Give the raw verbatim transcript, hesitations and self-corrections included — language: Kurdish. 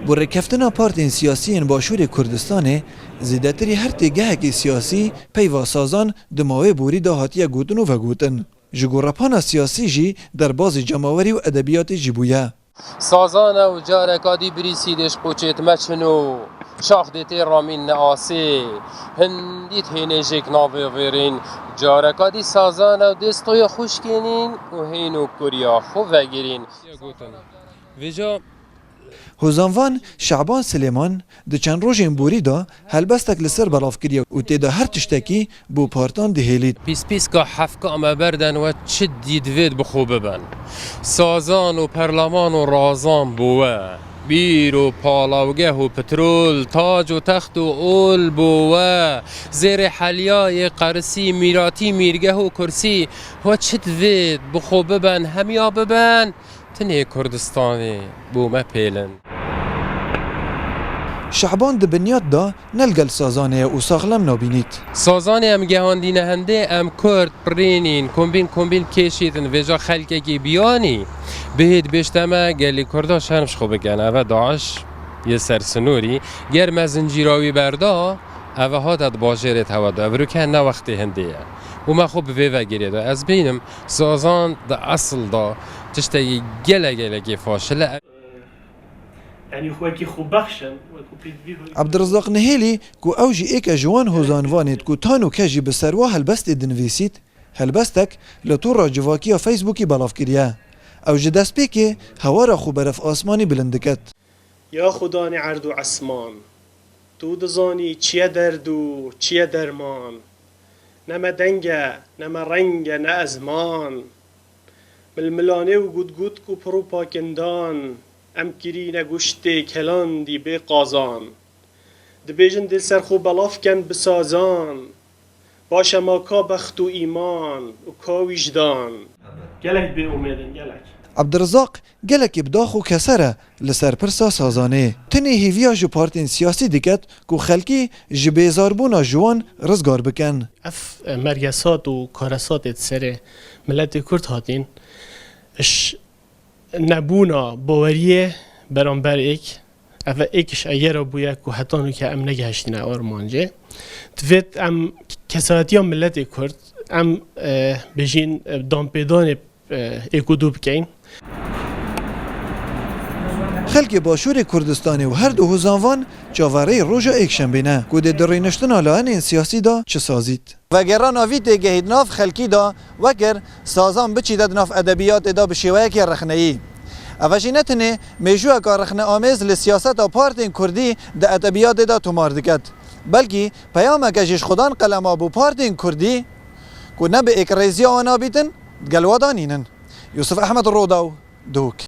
Bi rêkeftina partên siyasî yên Başûrê Kurdistanê, zêdetirî her têgehekê siyasî peyva sazan di mawê borî de hatiye gotin û vegotin. Ji gorepana siyasî jî derbazî cemawerî û edebiyatê jî bûye. Sazan ew careka dî birîsî dê ji qoçê dime çin û şax dê tê ramîn ne asê. Hindî dihênê jêk navê vêrîn. Careka dî sazan ew dê stoya xwe şikênîn û hên û kuriya xwe vegirîn. Vêca Hozanvan Şaban Silêman di çend rojên borî de helbestek li ser belav kiriye û tê de her tiştekî bo partiyan dihêlît. Pîspîska hefka me berden we çi dî divêt bi xwe biben. Sazan û perlaman û razan bo we. Bîr û palawgeh û pitrol, tac û text û ol bo we. Zêrê heliyayê qerisî, mîratî, mîrgeh û kursî. We çi divêt bi xwe biben, hemiya biben. Tinê Kurdistanê bo me pêlin. Şehban di binyat de ne li gel sazanê ye û saxlem nabînît. Sazanê em gehandîne hendê, em Kurd pirînîn, kombîn kombîn kêşîtin, vêca xelkekî biyanî bihêt bêjte me gelî Kurda şerm ji xwe bikin. Eve Daiş yê ser sinûrî, ger me zincîra wî berda, eve hate di bajêrê tewa de, ev rûke ne wextê hindê ye. Û me xwe bi vê ve girê de. Ez bînim, Sazan di esil de tiştekî gelek gelekî faşil e. Yanî xwekî xwebexş in, wekî pêdivî xwe. Ebdirizaq Nihêlî ku ew jî êk e ji wan hozanvanêt ku tano ke jî bi serwa helbestê dinivîsît, helbestek li tora civakiya Facebookî belav kiriye. Ew ji destpêkê hewara xwe beref asmanî bilind diket. Ya Xudanê erd û esman, tu dizanî çi ye derd û çi ye derman. Ne me deng e, ne me reng e, ne ezman. Milmilanê û gutgut ku pir û pakindan, em kirîne guştê kelandî bê qazan. Dibêjin dê li ser xwe belav ken bi sazan. Baş e ma ka bext û îman û ka wîjdan. Gelek bêumêd in, gelek. Ebdirizaq gelekî bi dax û keser e li ser pirsa sazanê. Tinê hêviya ji partên siyasî diket ku xelkî ji bêzarbûna ji wan rizgar bikin. Ev, e, mergesat û karesatê di serê miletê Kurd hatîn, ji nebûna baweriyê beramber êk, ev êk ji egera bûye ku heta nûke em negehiştine armancê. Divêt em kesayetiya miletê Kurd, em, e, bêjîn, e, danpêdanê, e, êk û du bikeyn. Xelkê Başûrê Kurdistanê û her du hozanvan çaverêyê roja êkşembê ne, ku dê di rêniştina layenên siyasî de çi sazît. Vegerana vî têgehî di nav xelkî de wekir sazan biçîte di nav edebiyatê de bi şêweyekê rexneyî. Eve jî ne tenê mêjûyeka rexneamêz li siyaseta partên kurdî di edebiyatê de tomar diket, belkî peyameke jî ji xudan qelema bo partên kurdî ku ne bi êkrêziya wan nabîtin, digel wa danînin. Yusuf Ehmed Rodaw, Duhok.